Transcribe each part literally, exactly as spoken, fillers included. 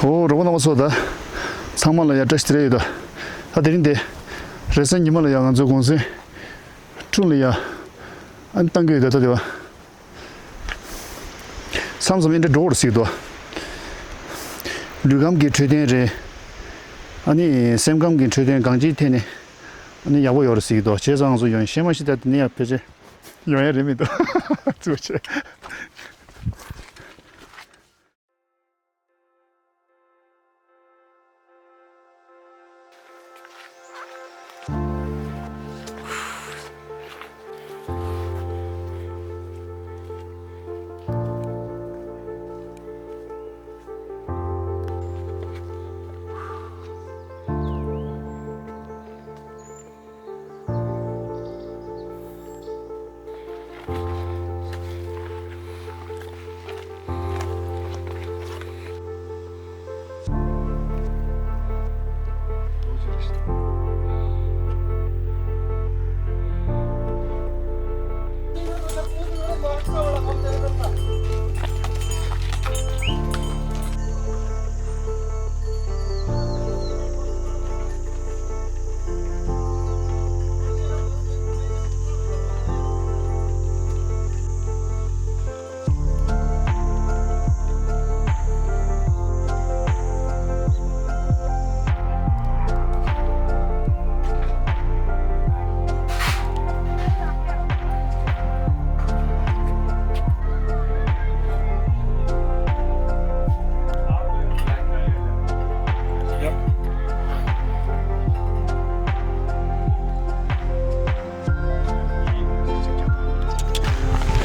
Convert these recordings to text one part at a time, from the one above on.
ཨོ་རོགས་པ་རྣམ་པ་ཚོ། ད་ཚང་མ་ལ་ཡ་བཀྲ་ཤིས་བདེ་ལེགས་ཡོད་ད། ད་དེ་རིང་དེ་རེས་གཟའ་ཉི་མ་ལ་ཡ་ང་ཚོའི་གུང་སེང་ཁྲུང་ལ་ཡ་ཨ་ནི་བཏང་གི་ཡོད་ད། ད་དེ་བ་མཚམས་མཚམས་ཨེ་འདྲ་འགྲོ་བར་སྲིད་དོ། ལུས་ཁམས་ཀྱི་འཕྲོད་བསྟེན་རེད། ཨ་ནི་སེམས་ཁམས་ཀྱི་འཕྲོད་བསྟེན་གང་ཅིའི་ཐད་ནས་ཨ་ནི་ཡག་པོ་ཡོད་རེད་སྲིད་དོ། བྱས་ཙང་ང་ཚོ་ཡོང་ཤེས་མ་ཤེས་ད་དེ་ནས་ཡ་ཕལ་ཆེར་ཡོང་ཡ་རེད་མི་འདུག་ཚུལ་བྱས།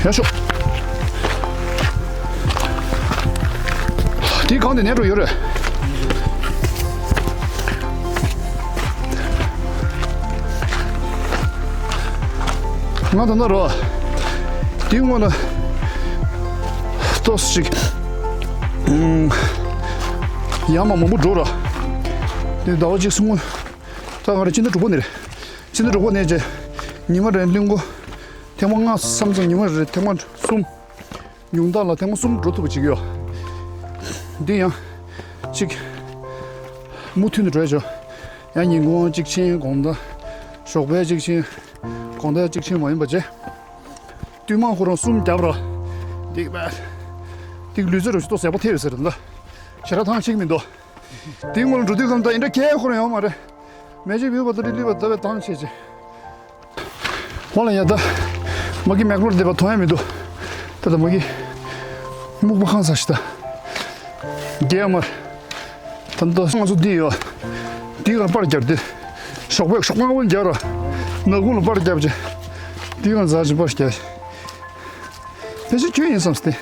ཡ་ཤོག་དེའི་སྒང་དེ་ནས་འགྲོ་ཡོད་རེད། ང་ད་ནོར་རོ། དེའི་སྔོན་ལ་ཏོག་ཙམ་ཅིག་ཡར་མར་མང་པོ་འགྲོ་ར། དེ་ཟླ་བ་གཅིག་གསུམ་སྔོན། ད་ང་རང་ཕྱི་ཟླ་དྲུག་པ་ནས་རེད། ཕྱི་ཟླ་དྲུག་པ་ནས་བྱས། ཉི་མ་རེར་གླིང་སྐོར་ཐེངས་མ་ལྔ་བསམ་ཙང་ཉི་མ་རེར་ཐེངས་མ་གསུམ། ཉུང་མཐའ་ལ་ཐེངས་མ་གསུམ་འགྲོ་ཐུབ་པ་བྱེད་ཀྱི་ཡོད། འདི་ཡང་གཅིག་མུ་མཐུད་ནས་འགྲོ་ཡ་ཆོག་ཡང་ཉིན་གུང་གཅིག་ཕྱིན། དགོང་དག་ཞོགས་པའི་གཅིག་ཕྱིན། དགོང་དག་གཅིག་ཕྱིན་མ་ཡིན་པ་བྱས། བསྟུད་མར་ཁོ་རང་གསུམ་བརྒྱབ་ར། འདི་བས། འདི་ལུས་རྩལ་རུ་ཞིག་ཏོག་ཟད་པོ་ཐེབས་ཡོད་ཟེར་ད། ཞེ་དྲག་ཐང་ཆད་ཀྱི་མི་འདུག་དེའི་སྔོན་ལ་འགྲོ་དུས་ཙམ་ད་ཡིན་འདྲ་ཁྱད་ཁོ་རང་ཡོད་མ་རེད། མེ་ལྕེ་བུད་པ་ད་རི་ལི་བ་ད་བས་ཐང་ཆད་ཅེ། ཧོ་ལ་ཡ་ད། མ་གི་མེག་ལོར་བསྡད་པ་མཐོང་ཡ་མི་འདུག་ད་ད་མ་གི་སྨུག་པ་ཁང་ས་ཞིག་ད། རྒྱལ་མར། ད་ད་ང་ཚོ་འདི་ཡོད། འདི་ག་པར་རྒྱབ་སྟེ། ཞོགས་པའི་ཞོགས་པ་སྔ་པོ་རྒྱབ་ར། ནག་ཁུང་ལ་པར་རྒྱབ་ཅེ། འདི་ག་འཛག་ཅེ་པར་རྒྱབ། ཕལ་ཆེར་ཁྱོད་ཡིན་བསམ་སྟེ།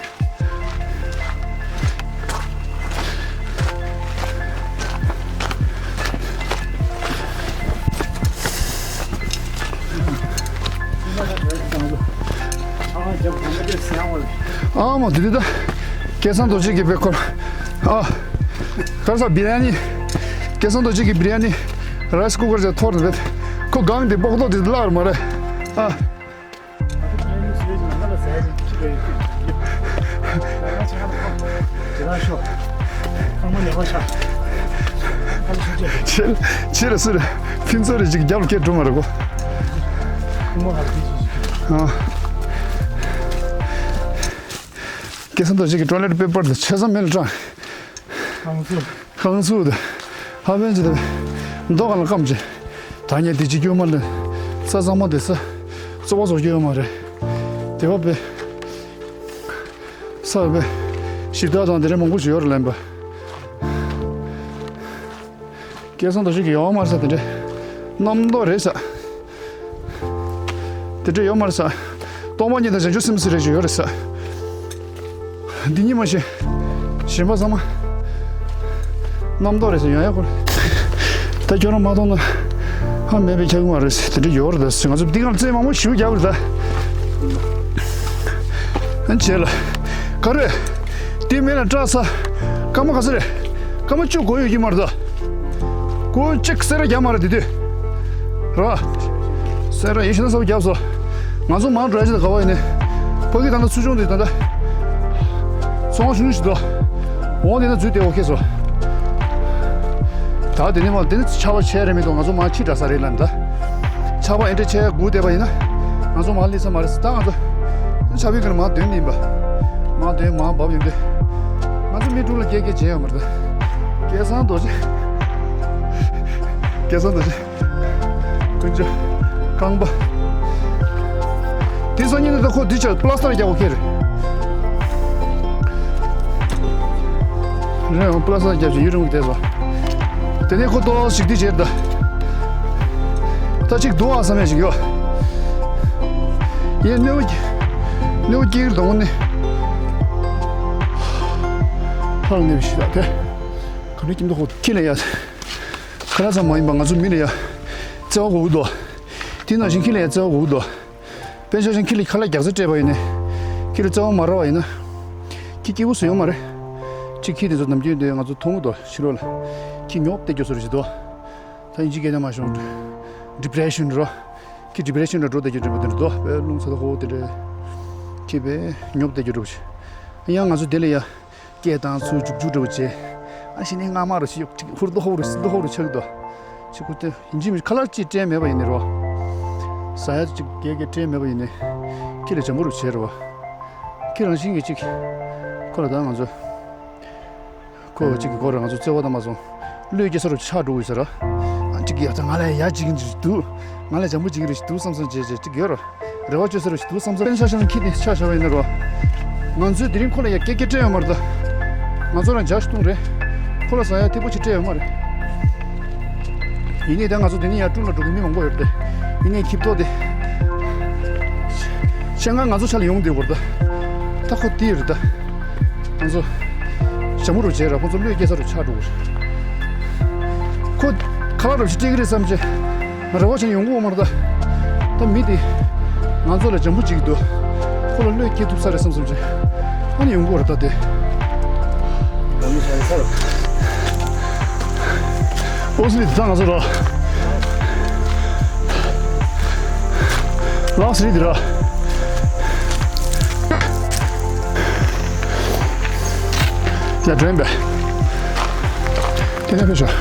ཨ་མ་དེ་དུས་ད། སྐལ་བཟང་རྡོ་རྗེ་གི་བེ་ཁོར། ཨ། གར་ས་བི་རི་ཡ་ནི། སྐལ་བཟང་རྡོ་རྗེ་གི་བི་རི་ཡ་ནི། རའི་སི་ཀུ་ཀར་ཅིག་ཐོར་ནས་བེད། ཁོ་སྒང་དེ་པོག་ཏོ་དེ་བརླག་ར་མ་རེད། ཨ། ཁྱེད་ཁྱེད་ར་སུ་རེད། ཕུན་ཚོགས་རེ་ཅིག་རྒྱབ་ལ་སྐད་སྒྲོག་མ་རེད་གོ། ཨ། སྐལ་བཟང་རྡོ་རྗེ་གི་ཊོའི་ལེཊ་པེ་པར་དེ་ཆ་ཚང་མེ་ལ་དྲངས། ཁང་ཚུགས། ཁང་ཚུགས་དེ། ཧ་ཕན་ཅི་དེ། མདོ་གང་ལ་སྐམ་ཅི། ད་ཉལ་དེ་ཅི་སྐྱོ་མ་ལེན། ས་གཙང་མ་དེ་ས། བཙོག་པ་བཟོ་སྐྱོ་ཡོད་མ་རེད། དེ་བ་པེ། ས་བ་པེ། ཞིབ་ལྟ་དང་དེ་རིང་མང་པོ་ཞིག་ཡོད་རེད་ལན་པ། སྐལ་བཟང་རྡོ་རྗེ་གི་ཡོད་མ་རེད་ས་དེ་འདྲ། རྣམ་རྟོག་རེད་ས། དེ་འདྲ་ཡོད་མ་རེད་ས། སྟོང་པ་ཉིད་དང་བྱང་ཆུབ་སེམས་ཟེར་རེ་ཞིག་ཡོད་རེད་ས། འདི་གཉིས་མ་ཤེས། གཞན་པ་ཚང་མ། རྣམ་རྟོག་རེད་ས་ཡོང་ཡ་ཁོ། ད་ཁྱོད་རང་མ་མཐོང་ན། ཧ་མེད་པའི་ཁྱག་མ་རེད་ས་དེ་འདྲ་ཡོད་རེད་ད་ང་ཚོ་འདི་གང་རྩེ་མང་པོ་ཞིག་རྒྱབ་རེད་ད། ཨ་བྱས་ལ། ག་རེ། དེ་མེད་ན་སྐྲག་ས། སྐར་མ་ག་ཚོད་རེད། སྐར་མ་བཅུ་འགོར་ཡོད་ཀྱི་མ་རེད་ད། སྐུ་གཅིག་སེ་ར་རྒྱག་མ་རེད་དེ་དུས། ར། སེ་ར་ཡིན་ཞེ་ན་གསར་པ་རྒྱབ་སོ། ང་ཚོ་མང་འགྲོ་ཡ་ཅི་ད་ག་བ་ཡིན་ནི། ཕ་གི་ད་ལྟ་ཚུར་བྱུང་དུས་ད་ལྟ། ཚོང་བྱུང་ཞིག་ཏུ། འོང་དེ་ན་འཛུལ་བསྡད་འོ་ཁེ་སོ། ད་དེ་ནས་མ་དེ་ནི་ཆར་པ་ཆེ་རེད་མི་འདུག་ང་ཚོ་མ་ཕྱི་དྲག་ས་རེད་ལབ་ད། ཆར་པ་ཨེ་འདྲ་ཆེ་སྒུག་བསྡད་པ་ཡིན་ན། ང་ཚོ་མ་སླེབས་ས་མ་རེད་ཟེར་ད་ང་ཚོ། ཆར་པའི་སྒང་ནས་མ་འདོན་ནི་ཡིན་པ། མ་འདོན་མ་བབས་ཡོང་དུས། ང་ཚོ་མི་དྲུག་ལ་སྐད་སྐད་བྱས་ཡོད་མ་རེད་ད། སྐལ་བཟང་རྡོ་རྗེ། སྐལ་བཟང་རྡོ་རྗེ། དཀོན་མཆོག་རྐང་པ། དེ་སང་ཉིན་ད་ཁོ་དུས་ཆར་པ་ལ་སི་ཊར་རྒྱག་དགོས་ཁེལ་རེད། རེད་འོང་པ་ལ་སི་ཊར་རྒྱབ་ཅིག་ཡུན་རིང་པོ་བསྡད་སོང་། དེ་ནས་ཁོ་ཏོག་ཞིག་དེ་བྱེད་ད། ད་ཅིག་འདུག་ཨ་བསམ་ཡ་ཞིག་ཡོད། ཡིན་གནོད་སྐྱེལ། གནོད་སྐྱེལ་གྱི་འདུག་ནི། ཧང་ནས་ཞིག་ད་དེ། ག་ནས་ཀྱིན་འདུག་ཁོ་ཁྱི་ལ་ཡ། ཁ་ལག་ཙམ་མ་ཡིན་པ་ང་ཚོ་མི་ལ་ཡ། བརྩེ་བ་དགོས་ཀྱི་འདུག་དེ་ནང་བཞིན་ཁྱི་ལ་ཡ་བརྩེ་བ་དགོས་ཀྱི་འདུག་དཔེ་ཆ་བཞིན་ཁྱི་ལ་ཁ་ལག་རྒྱག་རྩལ་སྤྲད་པ་ཡིན་ནའི། ཁྱི་ལ་བརྩེ་བ་མ་རག་པ་ཡིན་ན། ཁྱི་སྐྱིད་པོ་བཟོ་ཡོང་མ་རེད། ཅིག་ཁྱི་དེ་ཚོ་ནམ་རྒྱུན་དེ་ང་ཚོ་མཐོང་གི་འདུག་ཕྱི་ལོགས་ལ། ཁྱི་ཉོབ་བསྡད་རྒྱུ་བཟོ་འདྲ་ཅིག་འདུག་ད་ཡིན་གཅིག་སྐད་ཆ་མ་ཤོང་། ཌི་པི་རེ་ཤན་རོ། ཁྱི་ཌི་པི་རེ་ཤན་ར་འགྲོ་བསྡད་རྒྱུ་འདྲ་པོ་དེ་འདྲ་འདུག་དཔེ་རླུང་ཚ་ད་ཧོ་དེ་འདྲ། ཁྱི་དཔེ་ཉོབ་བསྡད་རྒྱུ་འདྲ་པོ་ཞིག་ཡང་ང་ཚོ་དེ་ལ་ཡ། སྐད་བཏང་ཚུལ་རྒྱུག་རྒྱུག་འདྲ་པོ་བྱས། ཨ་ཤི་ནི་རྔ་མ་རུ་ཞིག་ཧུར་དུ་ཧོ་རུ་སི་དུ་ཧོ་རུ་ཆགས་འདུག་ཅི་ཁུ་ཏེ་ཡིན་གཅིག་མིན་གཅིག་ཁ་ལག་ཅིག་སྤྲད་མེད་པ་ཡིན་ནི་རོ། ཟ་ཡ་ཅིག་གེ་གེ་སྤྲད་མེད་པ་ཡིན་ནི། ཁྱི་ལ་བྱམས་པོ་རུ་བྱས་རོ། ཁྱི་རང་བཞིན་གྱིས་ཅིག་ཁོ་ལ་ད་ང་ཚོ། ཁོ་གཅིག་གི་སྐོར་ང་ཚོ་བརྩེ་བ་དང་མ་སོང་། བློས་སྐྱེ་ས་རུ་ཆགས་འགྲོ་དགོས་ཟེར་ར། ཨ་གཅིག་གི་ཡ་ད་ང་ལ་ཡ་ཅིག་ཡིན་གཅིག་འདུག་ང་ལ་བྱམས་པོ་ཅིག་རེ་ཞིག་འདུག་བསམ་བསམ་བྱས་བྱས་གཅིག་ཡོད་ར། རེ་བ་བཅོལ་ས་རུ་ཞིག་འདུག་བསམ་བསམ། པེན་ཤ་ཤང་ཁྱི་དེ་ཆ་བཞག་པ་ཡིན་ན་རོ། ང་ཚོས་དེ་རིང་ཁོ་ལ་ཡ་སྐད་སྐད་སྤྲད་ཡོད་མ་རེད་ད། ང་ཚོ་རང་འཇའ་ཞིག་བཏུང་རེད། ཁོ་ལ་ཟ་ཡ་ཐིག་པོ་ཅིག་སྤྲད་ཡོད་མ་རེད། ཡིན་ནའི་ད་ང་ཚོ་དེ་ནས་ཡར་ཀྲུང་ལ་འགྲོ་གི་མི་མང་པོ་ཡོད་རེད་དེ། ཡིན་ནའི་ཁྱི་ཏོ་དེ། ཤ་ང་ང་ཚོ་ཆ་ལ་ཡོང་བསྡད་ཡོད་རེད་ད། ད་ཁོ་དེ་ཡོད་རེད་ད། ང་ཚོ། ཞྭ་མོ་རུ་བྱས་ར་ཁོ་ཚོ་བློས་སྐྱེ་ས་རུ་ཆགས་འགྲོ་གི་རེད། ཁོ་ཁ་ལག་རུ་ཞིག་སྤྲད་ཀྱི་རེད་བསམ་བྱས། རེ་བ་བྱས་ནས་ཡོང་གི་ཡོད་མ་རེད་ད། ད་མི་དེ་ང་ཚོ་ལ་འཇམ་པོ་བྱེད་ཀྱི་འདུག་ཁོ་ལ་བློས་སྐྱེ་ཐུབ་ས་རེད་བསམ་བསམ་བྱས། ཨ་ནི་ཡོང་གི་ཡོད་རེད་ད་དེ། ཨོ་སི་ལི་དེ་ད་ང་ཚོ་ར། ལགས་སི་ལི་དེ་ར། ཡ་དྲན་པས། དེ་ནས་ཕེབས་ཤོག་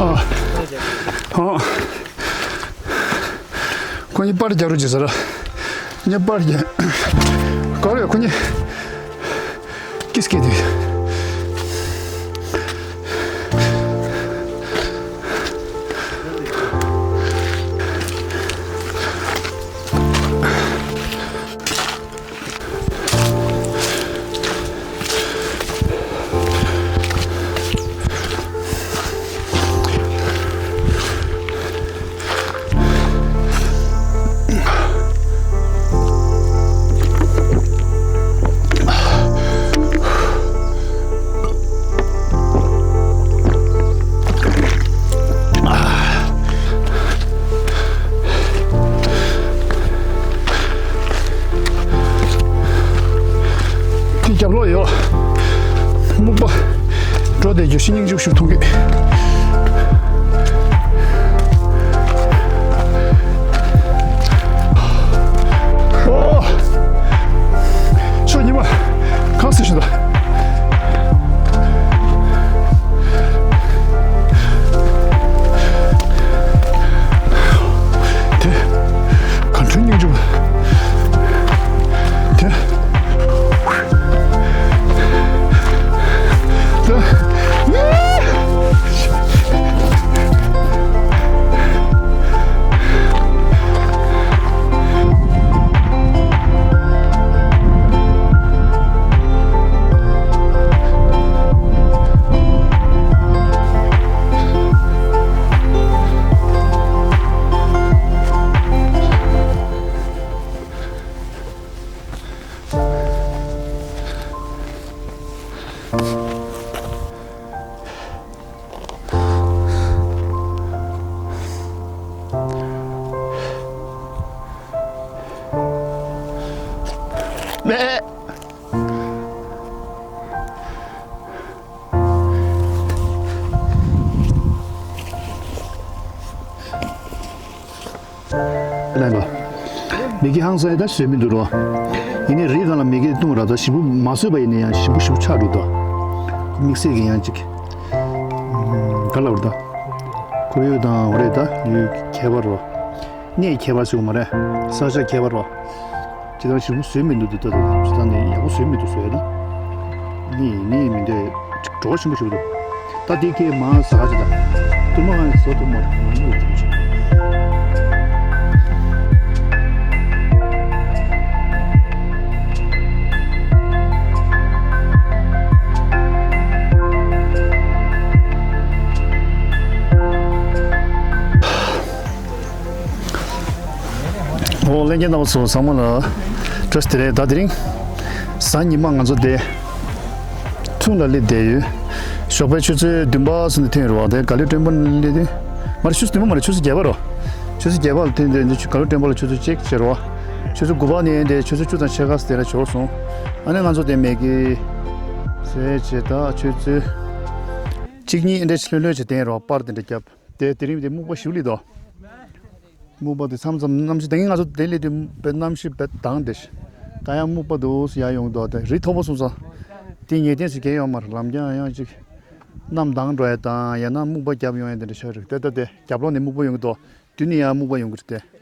ཨ། ཨ། ཁོ་གཉིས་པར་རྒྱག་རོགས་བྱེད་ཟེར། ངས་པར་རྒྱག་ག་རེ་ཁོ་གཉིས་ཀིས་ཀི་དེ། ལན་ལ། མི་གི་ཧང་སང་ད་བཟོས་མི་འདུག་རོ། ཡིན་ནའི་རི་སྒང་ལ་མི་གི་བཏུང་ར་ད་ཞིམ་པོ་མ་བཟོས་པ་ཡིན་ན་ཡང་ཞིམ་པོ་ཞིམ་པོ་ཆགས་འགྲོ་ད། དམིགས་བསལ་གྱི་ཡང་ཅིག་ག་ལ་བར་ད། ཁོར་ཡུག་དང་འོ་རེད་ད་ཡུལ་ཁྱད་པར་རོ། གནས་ཁྱད་པར་ཞིག་མ་རེད། ས་ཆ་ཁྱད་པར་རོ། ཇི་ལྟར་ཞིམ་པོ་བཟོས་མི་འདུག་འདུག་ད་ད་ཇི་ལྟར་ནས་ཡག་པོ་བཟོས་མི་འདུག་བཟོས་ཡ་ད། ནི་ནི་མི་འདོད་བྲོ་བ་ཞིམ་པོ་ཞིག་འདུག་ད་དེ་ཁའི་མ་ཟ་ག་ཅི་ད། ཏུ་མ་ང་ཟོ་ཏུ་མ་མ་ཉུ་ཅི་ཅི། ཨོ་ལྷན་རྒྱས་རྣམ་པ་ཚོ་ཚང་མ་ལ་བཀྲ་ཤིས་བདེ་ལེགས། ད་དེ་རིང་གཟའ་ཉི་མ་ང་ཚོ་དེ། ཐུང་ལ་སླེབས་བསྡད་ཡོད། ཞོགས་པའི་ཆུ་ཚོད་བདུན་པ་ཙམ་དུ་ཐོན་རེད་བ། དེ་ག་ལེ་སྤྲོན་པ་སླེབས་དུས། མ་རེད་ཆུ་ཚོད་བདུན་པ་མ་རེད་ཆུ་ཚོད་བརྒྱད་པ་རོ། ཆུ་ཚོད་བརྒྱད་པ་ལ་ཐོན་དུས་འདི་ཆུ་ག་ལེ་སྤྲོན་པ་ལ་ཆུ་ཚོད་གཅིག་བྱས་རེད་བ། ཆུ་ཚོད་དགུ་པ་ནས་འདི་ཆུ་ཚོད་བཅུ་དང་ཕྱེད་ཀ་ཙམ་དེ་ལ་འབྱོར་སོང་། ཨ་ནི་ང་ཚོ་དེ་མེ་གི་ཟས་བྱས་ད་ཆུ་ཚོད་གཅིག་གཉིས་འདྲ་ལྷོད་ལྷོད་བྱས་བསྡད་རོ། པར་དེ་འདྲ་བརྒྱབ། དེ་དེ་རིང་དེ་སྨུག་པ་ཞིག་སླེབས་འདུག་སྨུག་པ་དེ་མཚམས་མཚམས་གནམ་གཤིས་ད་གིན་ང་ཚོ་དེ་སླེབས་དུས་དཔེ་གནམ་གཤིས་དཔེ་དྭངས་ཏེ། ད་ཡང་སྨུག་པ་འདུག་ཟེར་ཡ་ཡོང་འདུག་དེ་རི་མཐོ་པོ་སོང་ཙང་། དེ་ངེས་གཏན་ཞིག་གས་ཡོད་མ་རེད། ལམ་རྐྱང་ཡང་ཅིག་གནམ་དྭངས་འགྲོ་ཡ་དང་ཡང་ན་སྨུག་པ་བརྒྱབ་ཡོང་ཡ་དེ་འདྲ་ཤར་རེད། དེ་ལྟ་དེ་རྒྱབ་ལོགས་ནས་སྨུག་པ་ཡོང་གི་འདུག་མདུན་ནས་ཡང་སྨུག་པ་ཡོང་གི་རེད་དེ།